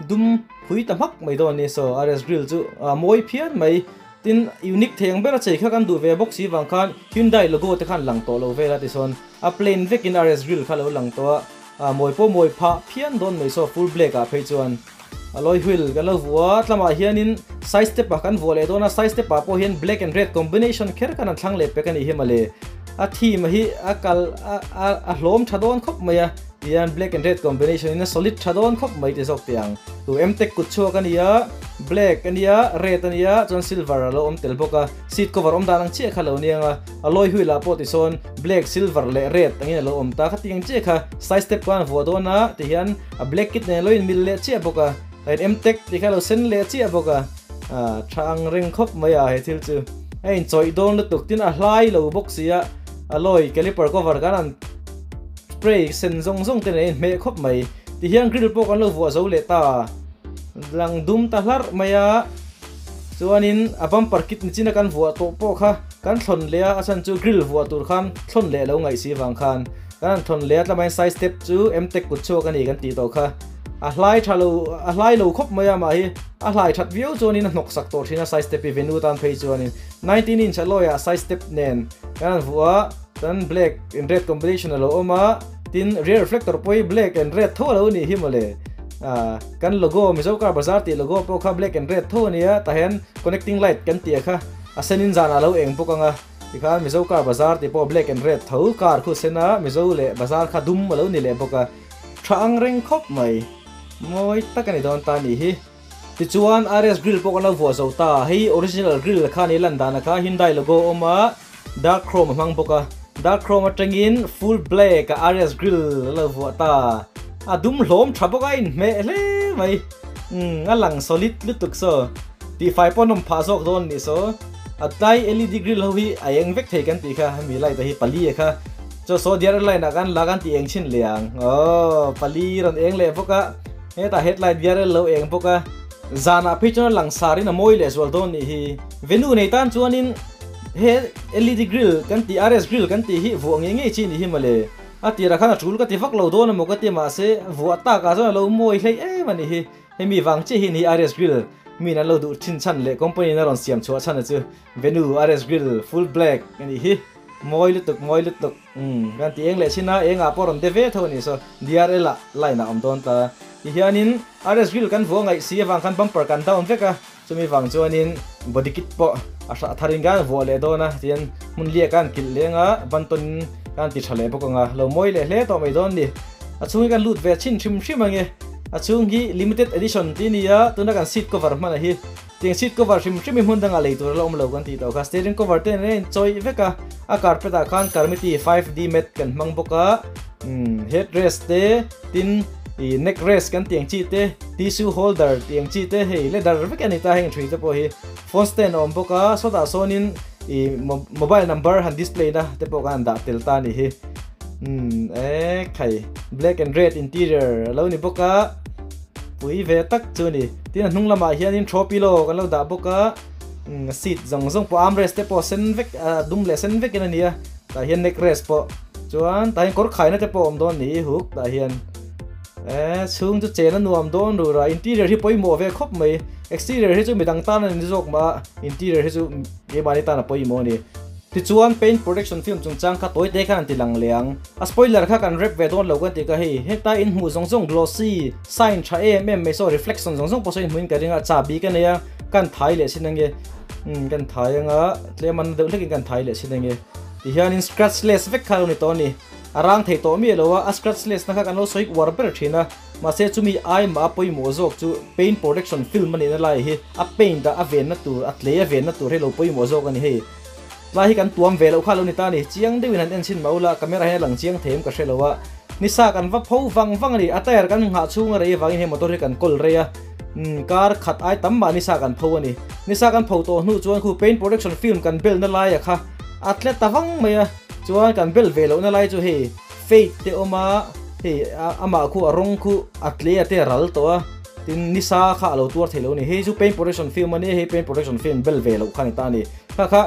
S1: dum phui ta hmak mai dawn a ni saw RS grill chu a mawi phian mai. Tin unique thei ang ber a chei kha kan duh ve bawk si vang khan Hyundai logo te khan lang tawh lo vel a tisawn a plain vekin RS grill kha lo lang tawh a. A mawi pawh mawi phah phian dawn mai saw full black ah phei chuan alloy wheel kan lo vuah a tlamah hianin side step ah kan vuah leh dawn a side step ah pawh hian black and red combination kher kan han thlang leh pek a nih hi mawle a theme hi a kal a a a hlawm tha dawn khawp mai a tihian black and red combination in a solid tha dawn khawp mai ti zawk teh ang tu M-tech kut chhuak a ni a black a nia red a nia chuan silver a lo awm tel bawk a seat cover awm dan ang chiah kha lo nia ang a alloy wheel ah pawh tisawn Black, silver leh red angin a lo awm ta. Khatiang chiah kha side step khan a vuah dawn a, tihian a black kit nen a lo inmil leh chiah bawk a, a in M-tech tih kha a lo sen leh chiah bawk a, ah tha ang reng khawp mai a he thil chu. A inchawih dawn lutuk tin a hlai lo bawk si a, alloy caliper cover khan an spray sen zawng zawng te nen a inhmeh khawp mai. Tihian grill pawh kan lo vuah zo leh ta, lang dum ta hlarh mai a. Chuanin a bumper kit nichina kan vuah tawh pawh kha kan thlawn leh a, a chhan chu grill vuah tur khan thlawn leh lo ngaih si vang khan kan han thlawn leh a, tlamain side step chu M-tech kut chhuak a ni kan tih tawh kha. A hlai tha lo, a hlai lo khawp mai a mah hi a hlai that viau chuanin a hnawk sak tawh thin a side step hi venue tan phei chuanin 19 inch alloy ah side step nen kan han vuah a, chuan black and red combination a lo awm a. Tin, rear reflector pawh hi black and red tho a lo nih hi mawle. Ah, kan logo Mizo Car Bazaar tih logo pawh kha black and red tho a nia, tah hian connecting light kan tih a kha a senin zanah a lo eng bawk ang a, tikhan Mizo Car Bazaar tih pawh black and red tho, car khu sen a, Mizo leh Bazaar kha dum a lo ni leh bawk a, tha ang reng khawp mai, mawi tak a ni dawn ta a nih hi. Tichuan RS grill pawh kan lo vuah zo ta, hei original grill kha a ni lan dan a kha Hyundai logo a awm a, Dark chrome a hmang bawk a, dark chrome atangin full black a RS grill a lo vuah ta. A dum hlawm tha bawk a, a inhmeh hle mai. Umm a lang solid lutuk saw. Tihfai pawh an awm phah zawk dawn anih saw. A tlai LED grill ho hi a eng vek thei kan tih kha, hemi light a hi pali a kha. Chaw saw DRL line ah khan la kan tih eng chhin leh ang. Aww pali rawn eng leh bawk a, hetah headlight DRL lo eng bawk a. Zanah phei chuan a langsar in a mawi leh zual dawn anih hi. Venue nei tan chuanin. He LED grill kan tih RS grill kan tih hi vuah ngei ngei chi a nih hi mawle. A tirah khan a tul ka ti vak lo dawn emaw ka ti mahse vuah takah chuan a lo mawi hlei em a nih hi. Hemi vang chiah hi a ni RS grill min an lo duh thin chhan leh company in a rawn siam chhuah chhan a chu Venue RS grill full black a nih hi. Mawi lutuk, mawi lutuk. Umm, kan ti eng leh chin a, engah pawh rawn de ve tho a ni. So, DRL ah line ah awm dawn ta. Tihianin RS grill kan vuah ngaih si avang khan bumper kan down vek a, chumi vang chuanin body kit pawh a hrah tharin kan vuah leh dawn a, tihian hmun liak a an kilh leng a, bantawnin kan ti tha leh bawk ang a, lo mawi leh hle tawh mai dawn ni. A chhung hi kan lut ve chhin hrim hrim ang e. A chhung hi limited edition tih a ni a, tuna kan seat cover hman a hi. Tiang seat cover hrim hrim hi hmun dangah lei tur a la awm lo kan tih tawh kha. Steering cover te nen a inchawih vek a, a carpet ah khan Carmiti 5D mat kan hmang bawk a, head rest te tin ih neck rest kan tih ang chi te, tissue holder tih ang chi te hei leather vek a ni ta heng thui te pawh hi. Phone stand a awm bawk a, sawtah sawnin ih mobile number han display na te pawh kan han dah tel ta a nih hi. Umm e khai black and red interior a lo ni bawk a. Pui ve tak chu a ni. Tin a hnung lamah hianin throw pillow kan lo dah bawk a, seat zawng zawng pawh armrest te pawh sen vek dum leh sen vekin a ni a, tah hian neck rest pawh chuan tah hian kawr khaina te pawh a awm dawn ni huk tah hian eh chhung chu chen a nuam dawn rur a, interior hi pawimawh ve khawp mai, exterior hi chu midang tan a ni zawk mah a, interior hi chu keimahni tan a pawimawh a ni. Tichuan paint protection film chungchang kha tawi te khan an ti lang leh ang. A spoiler kha kan rap ve dawn lo kan ti ka hei. Heta in hmuh zawng zawng glossy, sign tha em em mai saw reflection zawng zawng pawh saw in hmuhin ka ring a, chahbi ka nei a, kan thai leh sin ange. Umm kan thai anga tlem an na deuh hlekin kan thai leh sin ange. Tihianin scratchless vek kha lo ni tawh a ni. A rang thei tawh miah lo a, a scratchless na kha kan lo sawi uar ber thin a. Mahse chumi ai mah a pawimawh zawk chu paint protection film a nihna lai hi a paint a a venna tur, a tlei a venna tur hi lo pawimawh zawk a ni hei. Tlai hi kan tuam ve loh kha lo ni ta a ni. Chiang deuhin han en chhin mah ula, camera hian a lang chiang thei em ka hre lo a. Nisa kan va pho vang vang a ni. A tyre kan nghah chhung a rei avangin hei motor hi kan kawl rei a. Umm kar khat ai tam mah nisa kan pho a ni. Nisa kan pho tawh hnu chuan khu paint protection film kan belna laia kha a tle ta vang mai a. Chuan kan bel ve lohna lai chu hei fade te awm a, hei amah khu a rawng khu a tle a te ral tawh a. Tin nisa kha a lo tuar thei lo a ni. Hei chu paint protection film a nia, hei paint protection film bel ve loh kha a ni ta a ni. Kha kha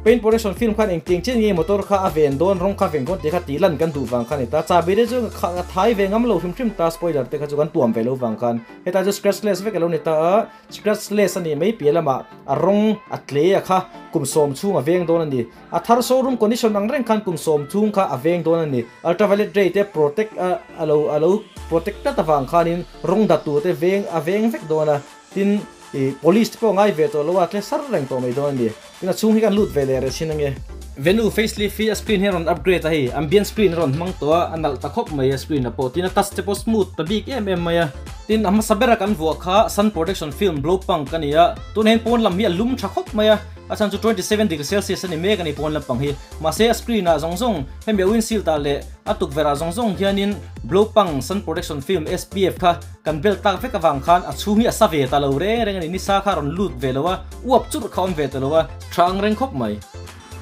S1: paint protection film khan engtiang chiah nge motor kha a ven dawn rawng kha ven dawn tih kha tih lan kan duh vang kha a ni ta. Chahbi te chu kha a thai ve ngam lo hrim hrim ta spoiler te kha chu kan tuam ve lo vang khan hetah chu scratchless vek a lo ni ta a, scratchless a nih mai piah lamah a rawng a tle a kha kum sawm chhung a veng dawn a ni. A thar showroom condition ang reng khan kum sawm chhung kha a veng dawn a ni. Ultraviolet ray te protect a a lo a lo protect tlat avang khanin rawng dat tur te veng a veng vek dawn a. Tin, ih, police te pawh ngai ve tawh lo a, tle sar reng tawh mai dawn a ni. Tin, a chhung hi kan lut ve leh reh chin ange. Venue facelift hi a screen hi a rawn upgrade a hei, ambient screen a rawn hmang tawh a, a nalh ta khawp mai a screen a pawh. Tin, a touch te pawh smooth ta bik em em mai a. Tin, a hmasa bera kan vuah kha sun protection film blow punk a ni a, tunah hian pawn lam hi a lum tha khawp mai a, a chhan chu 27 degree celsius a ni mek a ni pawn lampang hi. Mahse, a screen ah zawng zawng hemi a windshield ah leh a tukverh ah zawng zawng hianin blow punk sun protection film SPF kha Kan bel tak vek avang khan a chhung hi a sa ve ta lo reng reng a ni, nisa kha a rawn lut ve lo a, uap churh kha a awm ve ta lo a, tha ang reng khawp mai.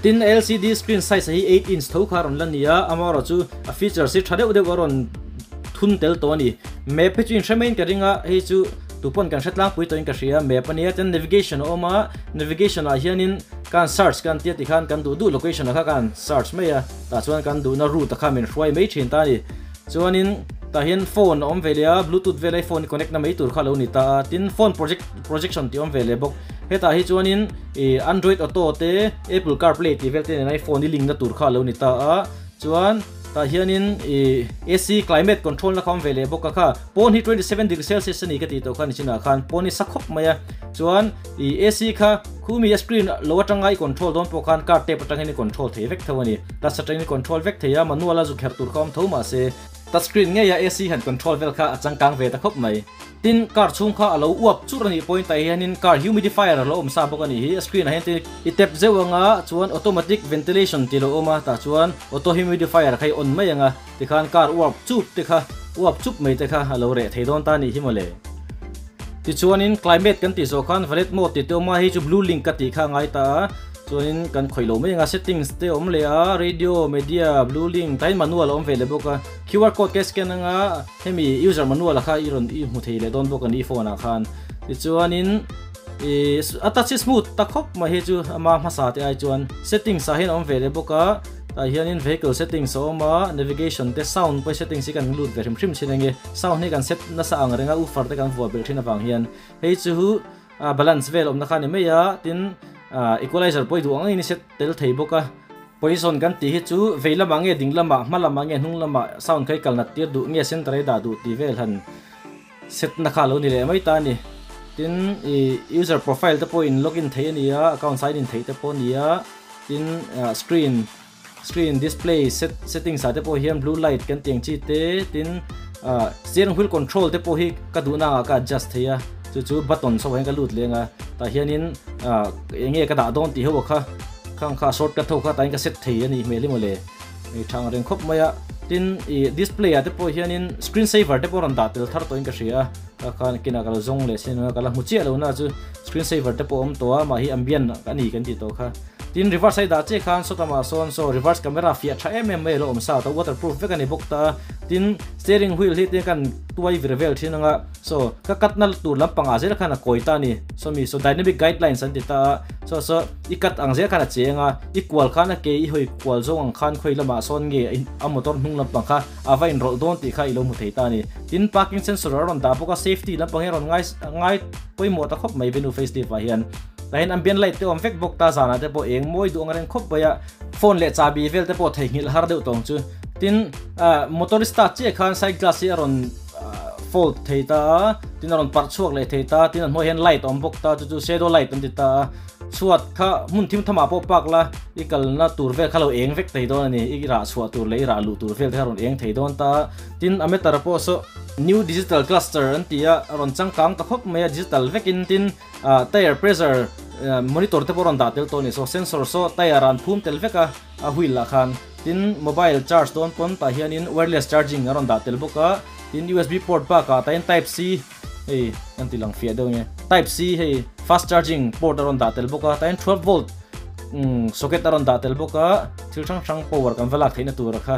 S1: Tin, LCD screen size hi 8 inch tho kha a rawn la ni a, amaherawh chu a features hi tha deuh deuh a rawn thun tel tawh a ni. Map hi chu inhre maiin ka ring a, hei chu tupawn kan hre tlangpui tawhin ka hria, map a nia, tin navigation a awm a, navigation ah hianin kan search kan tia tikhan kan duh duh location ah kha kan search mai a, tah chuan kan duhna route ah kha min hruai mai thin ta a ni. Chuanin tah hian phone a awm ve leh a, bluetooth vel a phone i connect na mai tur kha a lo ni ta a, tin phone project projection tih a awm ve leh bawk. Hetah hi chuanin ih android auto te apple carplay tih vel te nena i phone i link na tur kha a lo ni ta a, chuan tah hianin ih AC climate control na kha a awm ve leh bawk a kha, pawn hi 27 degree celsius a ni ka tih tawh kha nichinah khan pawn hi sa khawp mai a, chuan ih AC kha khumi a screen lo atanga i control dawn pawh khan car tap atangin i control thei vek tho a ni. Touch atangin i control vek thei a, manual a zu kher tur kha awm tho mahse touch screen ngeia AC han control vel kha a changkang ve ta khawp mai. Tin, car chhung kha a lo uap churh a nih pawhin tah hianin car humidifier a lo awm sa bawk a nih hi. A screen ah hian tin i tap zeuh anga chuan automatic ventilation tih lo awm a, tah chuan auto humidifier kha i on mai anga tikhan car uap chup te kha uap chup mai te kha a lo reh thei dawn ta a nih hi mawle. Tichuanin climate kan tih zawh khan valet mode tih te awm a, hei chu blue link ka tih kha a ngai ta a, chuanin kan khawih lo mai ang a, settings te awm leh a, radio, media, blue link tain manual a awm ve leh bawk a, QR code ka scan anga hemi user manual a kha i rawn i hmu thei leh dawn bawk a ni i phone ah khan. Tichuanin ih a touch hi smooth ta khawp mai hei chu ama hmasa te ai chuan settings ah hian a awm ve leh bawk a. Tah hianin vehicle settings a awm a, navigation te sound pawh settings hi kan lut ve hrim hrim thin enge sound hi kan set nasa ang reng a woofer te kan vuah belh thin avang hian hei chu balance vel awmna kha a ni mai a, tin equalizer pawh i duh ang angin i set tel thei bawk a. Position kan tih hi chu vei lamah nge ding lamah hma lamah nge hnung lamah sound kha i kal nat tir duh nge center a i dah duh tih vel han set na kha a lo ni leh mai ta a ni. Tin ih user profile te pawh in login theih a ni a account sign in theih te pawh a ni a tin ah screen screen display set settings ah te pawh hian blue light kan tih ang chi te tin ah steering wheel control te pawh hi ka duhna ah ka adjust thei a chu chu button chho ah hian ka lut leng a tah hianin ah eng nge ka dah dawn tih ho kha khang kha shortcut ho kha tah hian ka set thei a nih hmel hi mawle ei tha ang reng khawp mai a tin ih display ah te pawh hianin screen saver te pawh a rawn dah tel thar tawhin ka hria a tah khan kinah ka lo zawng leh sin a ka la hmu chiah lo na chu screen saver te pawh a awm tawh a mah hi ambient a ni kan tih tawh kha. Tin, reverse a i dah chiah khan sawtlamah sawn saw reverse camera fiah tha em em mai a lo awm sa ta, waterproof vek a ni bawk ta a. Tin, steering wheel hi tin kan tuai vir vel thin anga saw ka cut na tur lampangah zel khan a kawi ta a ni. Saw mi saw dynamic guidelines an ti ta a, saw saw i cut ang zel khan a cheng a, i kual khan a ke i hawi kual zawng ang khan khawi lamah sawn nge a motor hnung lampang kha a va inrawlh dawn tih kha i lo hmu thei ta a ni. Tin, parking sensor a rawn dah bawk a, safety lampang hi a rawn ngai ngai pawimawh ta khawp mai Venue facelift ah hian. Tah hian ambient light te awm vek bawk ta zanah te pawh eng mawi duh ang reng khawp mai a, phone leh chahbi vel te pawh theihnghilh har deuh tawng chu. Tin, ah motor start chiah khan side glass hi a rawn fold thei ta a, tin a rawn parh chhuak leh thei ta, tin a hnuaiah hian light a awm bawk ta, chu chu shadow light an ti ta a, chhuat kha hmun thim thamah pawh park la i kalna tur vel kha lo eng vek thei dawn a ni, i rah chhuah tur leh i rah luh tur vel te kha a rawn eng thei dawn ta a, tin a meter pawh saw new digital cluster an ti a, a rawn changkang ta khawp mai a, digital vekin tin. Ah tire pressure monitor te pawh rawn dah tel tawh a ni saw sensor saw tire ah an phum tel vek a a wheel ah khan tin mobile charge dawn pawn tah hianin wireless charging a rawn dah tel bawk a tin usb port bakah tah hian type c hei an ti lang fiah deuh nge type c hei fast charging port a rawn dah tel bawk a tah hian 12 volt socket a rawn dah tel bawk a thil hrang hrang power kan va lak theihna tur kha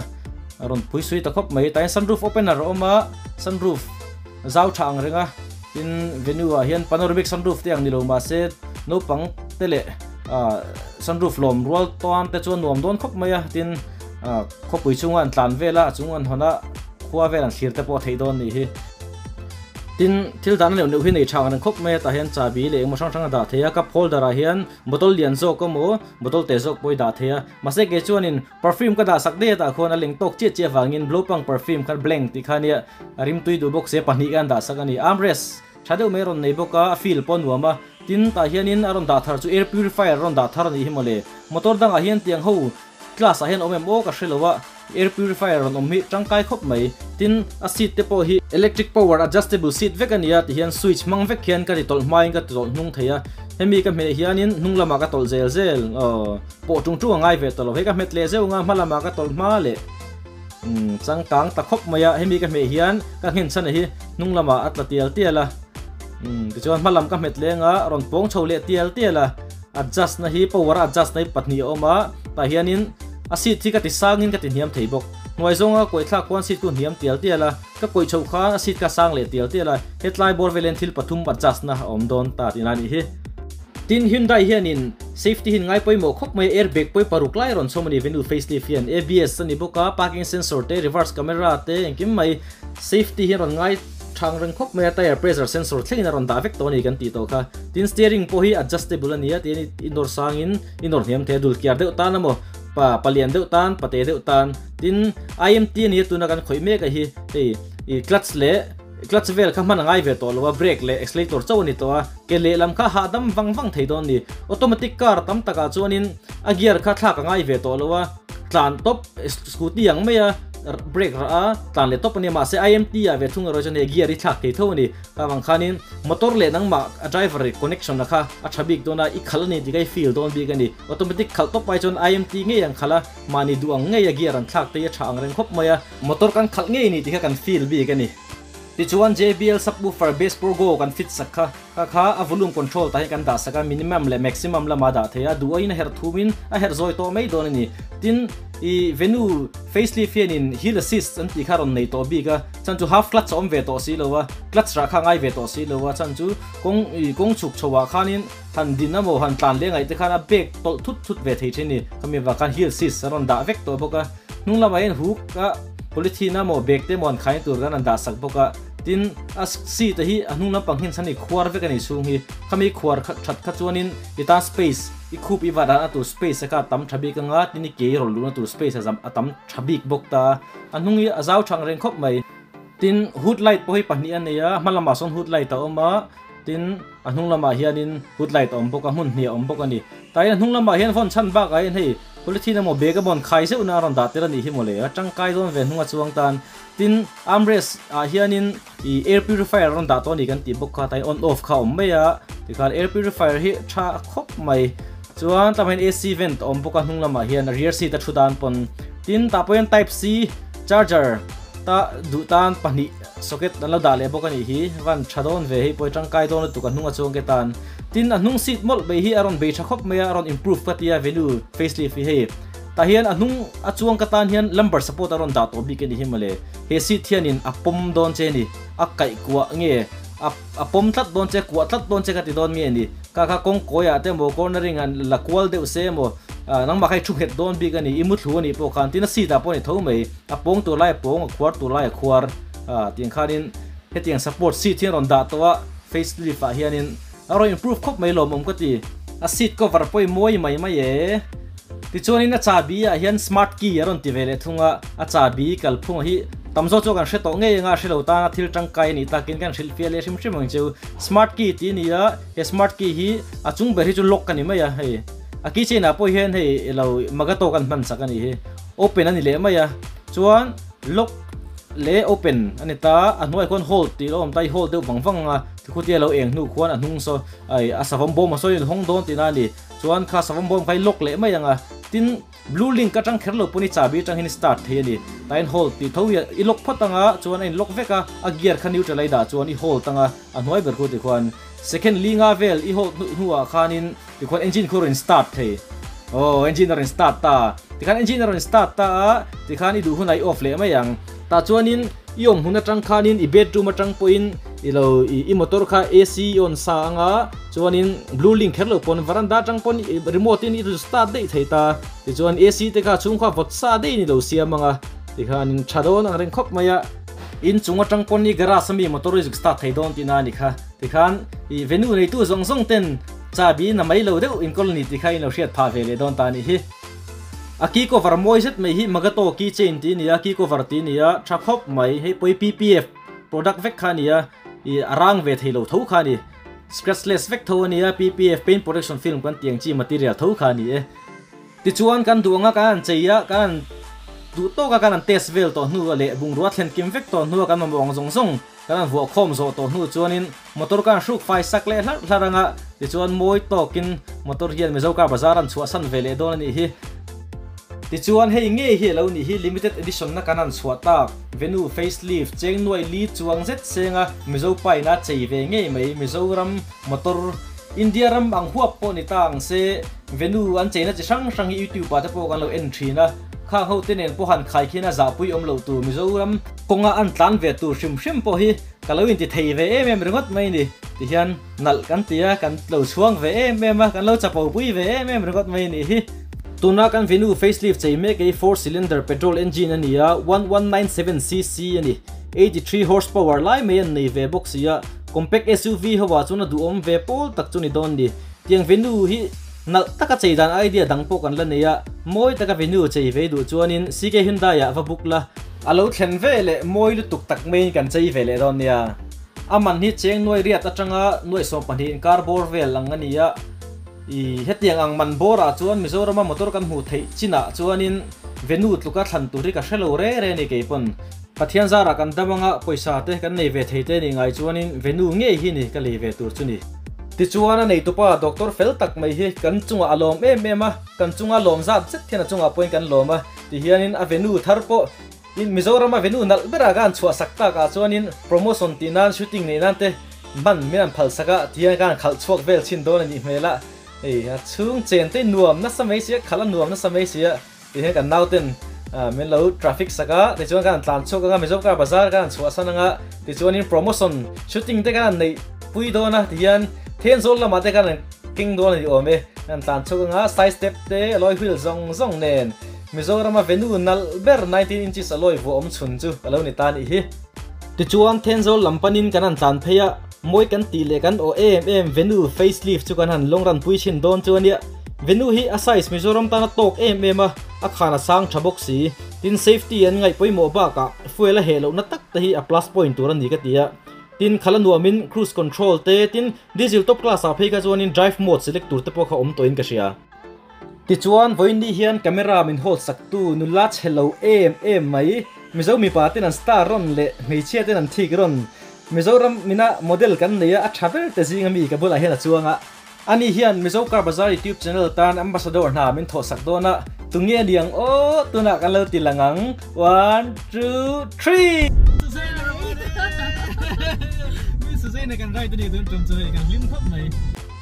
S1: a rawn phui sui ta khawp mai tah hian sunroof opener a awm a sunroof Zau tha ang reng a, tin venue ah hian panoramic sunroof te ang ni lo mahse naupang te leh ah sunroof lawm rual tawn te chuan nuam dawn khawp mai a, tin ah khawpui chunga an tlan vel a, a chung an hawn a, khua vel an thlir te pawh a theih dawn nih hi. Tin thil dahna neuh neuh hi nei tha ang reng khawp mai a, tah hian chahbi leh engemaw hrang hrang a dah thei a, cup holder ah hian bottle lian zawk emaw bottle te zawk pawh i dah thei a, mahse kei chuanin Perfume ka dah sak daih a tah khuan a leng tawk chiah chiah avangin Blowpang perfume khan blank tih kha nia a rim tui duh bawk sia pahnih khan dah sak a ni. Armrest tha deuh mai a rawn nei bawk a, a feel pawh a nuam a. Tin, tah hianin a rawn dah thar chu air purifier a rawn dah thar a nih hi mawle. Motor dangah hian tiang ho class ah hian awm em aw ka hre lo a, air purifier a rawn awm hi tangkai khawp mai. Tin, a seat te pawh hi electric power adjustable seat vek a ni a ti hian switch hmang vek hian ka ti tawlh hmain ka ti tawlh hnung thei a. Hemi ka hmeh hianin hnung lamah ka tawlh zel zel aw. Pawh tung tung a ngai ve ta lo. Hei ka hmet leh zeuh nga hma lamah ka tawlh hma leh umm changkang ta khawp mai a. Hemi ka hmeh hian ka nghen chhan a hi hnung lamah a tla tial tial a. Umm tichuan hma lam ka hmet leng a rawn pawng chho leh tial tial a. Adjust na hi power a adjust na hi pahnih a awm a. Tah hianin a seat hi ka ti sangin ka ti hniam thei bawk. Hnuai zawnga kawih thlak khuan seat khu hniam tial tial a. Ka kawih chhoh khan a seat kha sang leh tial tial a. Hetlai bawr velin thil pathum adjust na a awm dawn ta tihna a nih hi. Tin, Hyundai hianin safety hi ngai pawimawh khawp mai a, airbag pawh hi paruk lai a rawn chhawm a ni, Venue facelift hian ABS a ni bawk a, parking sensor te, reverse camera te engkim mai safety hi a rawn ngai thang reng khawp mai a, tire pressure sensor thlengin a rawn dah vek tawh a ni kan tih tawh kha. Tin, steering pawh hi adjustable a ni a, tiin i nawr sangin i nawr hniam thei a, dul kiar deuh tan emaw pa palian deuh tan, pate deuh tan. Tin, IMT a ni a tuna kan khawih mek a hi hei i clutch leh Clutch vel kha hman a ngai ve tawh lo a, brake leh accelerator chauh a ni tawh a, ke lehlam kha hahdam vang vang thei dawn a ni. Automatic car tam takah chuanin a gear kha thlak a ngai ve tawh lo a, tlan tawp scooty ang mai a, brake rah a, tlan leh tawp a nia mahse IMT ah ve thung erawh chuan hei gear hi thlak thei tho a ni. Ka vang khanin motor leh nangmah a driver connection a kha a tha bik dawn a, i khalh a ni tih kha i feel dawn bik a ni. Automatic khalh tawp ai chuan IMT ngei ang khalh a, mahni duh ang ngei a gear an thlak te hi a tha ang reng khawp mai a. Motor kan khalh ngei ni tih kha kan feel bik a ni. Tichuan JBL subwoofer bass pro go kan fit sak kha, kha kha a volume control tah hian kan dah sak a, minimum leh maximum lama dah thei a, duh aiin a herh thumin a herh zawi tawh mai dawn a ni. Tin, i Venue facelift hianin hill assist an tih kha rawn nei tawh bik a, chhan chu half clutch a awm ve tawh si lo a, clutch rah kha a ngai ve tawh si lo a, chhan chu kawng i kawng chhuk chho ah khanin han din emaw han tlan leh ngaih te khan a bag tawlh thut thut ve thei thin a ni. Khami avang khan hill assist a rawn dah vek tawh bawk a. Hnung lamah hian hook a polythene a maw bag te maw an khaina tur khan an dah sak bawk a. Tin, a seat a hi a hnung lampang hian chhan i khuar vek a ni chhung hi. Khami khuar kha that kha chuanin i tan space i khup i vah dan a tur space a kha a tam tha bik anga tin i ke i rawn luhna tur space a zam a tam tha bik bawk ta a. A hnung hi a zau thang reng khawp mai. Tin, hood light pawh hi pahnih a nei a, hma lamah sawn hood light a awm a, tin a hnung lamah hianin hood light a awm bawk a, hmun hnih a awm bawk a ni. Tain a hnung lamah hian vawn chhan bakah hian hei polythene emaw bag emaw an khai zeuhna a rawn dah tel a nih hi mawle, a tangkai dawn ve hnunga chuang tan. Tin, armrest ah hianin ih air purifier a rawn dah tawh a ni kan tih bawk kha, tain on off kha a awm mai a, tikhan air purifier hi tha khawp mai. Chuan tlangah hian AC vent a awm bawk a hnung lamah hian a rear seat a thu dan pawn. Tin, tah pawh hian type C charger ta duh tan pahnih socket an lo dah leh bawk a nih hi, van tha dawn ve hei pawh hi tangkai dawn lutuk a hnung a chuang ke tan. Tin, a hnung seat mawlh mai hi a rawn bei tha khawp mai a, a rawn improve ka tia venue facelift hi hei. Tah hian a hnung a chuang ka tan hian lumbar support a rawn dah tawh bik a ni hi mawle. He seat hianin a pawm dawn che a ni, a kaih kuah nge a a pawm tlat dawn che, kuah tlat dawn che ka ti dawn nge ni. Kha kha kawng kawiah te emaw cornering han la kual deuh se emaw nangmah kha i thu nghet dawn bik a ni, i mu thlu a nih pawh khan tin a seat ah pawh a ni tho mai, a pawng tur lai a pawng, a khuar tur lai a khuar tiang khanin hetiang support seat hi a rawn dah tawh a facelift ah hianin a rawn improve khawp mai lawmawm ka ti. A seat cover pawh i mawi mai mai e. Tichuanin a chahbi ah hian smart key a rawn ti ve leh thung a, a chahbi kalphunga hi tam zawk chu kan hre tawh ngei anga hre lo tana thil tangkai a nih takin kan hrilh fiah leh hrim hrim ang cheu. Smart key tih a ni a, he smart key hi a chung ber hi chu lock a ni mai a, hei a key chain ah pawh hian hei ilo magato kan hman chak a nih hi, open a ni leh mai a, chuan lock leh open a ni ta, a hnuaiah khuan hold tih a awm ta, i hold deuh vang vang ang a, tikhutia lo eng hnu khuan a hnung saw ai a savawm bawm a sawi in hawng dawn tihna a ni. Chuan kha savawm bawm kha i lock leh mai ang a, tin blue link atang kher lo pawn i chahbi atang hian i start thei a ni. Tain hold tih tho hi i lock phawt ang a, chuan a in lock vek a, a gear kha neutral a i dah chuan i hold ang a, a hnuai ber khu tikhuan second li nga vel i hold hnu hnuah khanin tikhuan engine khu a rawn start thei. Aw engine a rawn start ta, tikhan engine a rawn start ta a, tikhan i duh hunah i off leh mai ang. Tah chuanin i awm hmun atang khanin i bedroom atang pawhin i lo i motor kha AC i on sa anga chuanin blue link kher lo pawn veranda atang pawn i remote in i rawn start daih thei ta tichuan AC te kha chhungkua vawt sa daihin i lo siam anga tikhanin tha dawn ang reng khawp mai a. In chung atang pawn i garage ami motor i zuk start thei dawn tihna a ni kha tikhan i venue neitu zawng zawng ten chahbi na mai lo deuh inkawl a ni tih kha in lo hriat phah ve leh dawn ta a nih hi. A key cover mawi zet mai hi Magato key chain tih a ni a, key cover tih a ni a, tha khawp mai. Hei pawh hi PPF product vek kha a ni a, ih a rang ve thei lo tho kha a ni. Scratchless vek tho a ni a, PPF paint protection film kan tih ang chi material tho kha a ni e. Tichuan kan duh anga kan han chei a, kan han duh tawk a kan han test vel tawh hnu leh bungrua thlen kim vek tawh hnu a kan mamawh ang zawng zawng kan han vuah khawm zawh tawh hnu chuanin Motor khan hruk fai sak leh hlarh hlarh anga tichuan mawi tawkin motor hian Mizo car bazar an chhuahsan ve leh dawn a nih hi. Tichuan hei ngei hi a lo nih hi limited edition na kan han chhuah tak Venue facelift cheng nuai li chuang zet senga Mizo paina chei ve ngei mai Mizoram motor India ram ang huap pawh ni ta ang se Venue an cheina chi hrang hrang hi YouTube ah te pawh kan lo en thin a khang ho te nen pawh han khai khian a zahpui awm loh tur Mizoram kawnga an tlan ve tur hrim hrim pawh hi Ka lo inti thei ve em em ringawt mai ni tihian nalh kan ti a, kan lo chhuang ve em em a, kan lo chapo pui ve em em ringawt mai ni hi. Tuna kan Venue facelift chei mek ei four cylinder petrol engine a ni a, 1197 cc a ni, 83 horsepower lai mai an nei ve bawk si a, compact SUV ho ah chuan a duhawm ve pawl tak chu ni dawn ni. Tiang Venue hi nalh taka chei dan idea dang pawh kan la nei a, mawi taka Venue chei ve duh chuanin CK Hyundai ah va book la, A lo thlen ve leh mawi lutuk tak maiin kan chei ve leh dawn nia. A man hi cheng nuai riat atanga nuai 12 inkar bawr vel ang a ni a. I hetiang ang man bawrah chuan Mizorama motor kan hmuh theih chinah chuanin Venue tluka thlan tur hi ka hre lo re re a ni keipawn. Pathian zarah kan dam anga pawisa te kan nei ve thei te nih ngai chuanin Venue ngei hi ni ka lei ve tur chu ni. Tichuan a neitupa Doctor fel tak mai hi kan chungah a lawm em em a, kan chunga lawm zat zet hian a chungah pawhin kan lawm a. Tihianin a venue thar pawh in Mizorama venue nalh berah ka han chhuah sak tak ah chuanin promotion tih nan shooting neih nan te hman min han phal sak a tihian ka han khalh chhuak vel chhin dawn a nih hmel a, hei a chhung chen te nuam nasa mai sia khalh a nuam nasa mai sia tihian kan nauten min lo traffic sak a tichuan ka han tlan chhuak anga Mizo car bazar ka han chhuah san anga tichuanin promotion shooting te ka han neih pui dawn a tihian Thenzawl lamah te khan an keng dawn a ni awm e. An tlan chhuak anga side step te alloy wheel zawng zawng nen Mizorama venue nalh ber 19 inches alloy vuah awm chhun chu a lo ni ta a nih hi. Tichuan Thenzawl lam panin kan han tlan phei a, mawi kan tih leh kan awh em em Venue facelift chu kan han lawng ran pui chhin dawn chu a nia. Venue hi a size Mizoram tan a tawk em em a, a khan a sang tha bawk si. Tin safety an ngaih pawimawh bakah fuel a heh lohna tak te hi a plus point tur a ni ka ti a. Tin khala nuamin cruise control te tin diesel top class ah phei kha chuanin drive mode select tur te pawh kha awm tawhin ka hria. Tichuan vawiin ni hian camera min hold sak tu nula chhe lo em em mai. Mizo mipa ten an star rawn leh hmeichhia ten an thik rawn. Mizoram mina model kan nei a a tha ber te zing ami ka bulah hian a chuang a. Ani hian Mizo Car Bazaar YouTube channel tan ambassador hna min thawh sak dawn a, tunge a niang aw tunah kan lo ti lang ang, one, two, three!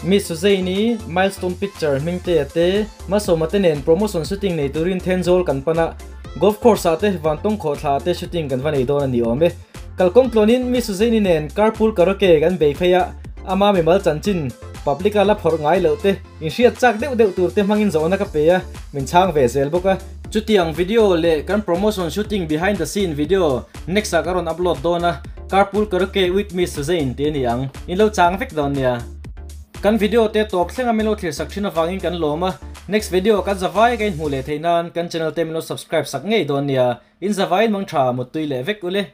S1: Miss Suzanne-i Milestone Picture hmingtea te Malsawma te nen promotion shooting nei turin Thenzawl kan pan a, golf course ah te Vantawng khawhthla ah te shooting kan va nei dawn a ni awm e. Kalkawng tluanin Miss Suzanne-i nen carpool karaoke kan bei phei a, ama mimal chanchin public a la phawrh ngai loh te, inhriat chak deuh deuh tur te hmangin zawhna ka pe a, min chhang ve zel bawk a. Chutiang video leh kan promotion shooting behind the scene video next ah ka rawn upload dawn a, Carpool Karaoke with Miss Suzanne tih a ni ang, in lo chang vek dawn nia. Kan video te tawp thlenga min lo thlir sak thin avangin kan lawm a, next video kan zavai ka inhmuh leh theih nan kan channel te min lo subscribe sak ngei dawn nia, in zavaiin mang tha muttui leh vek ule.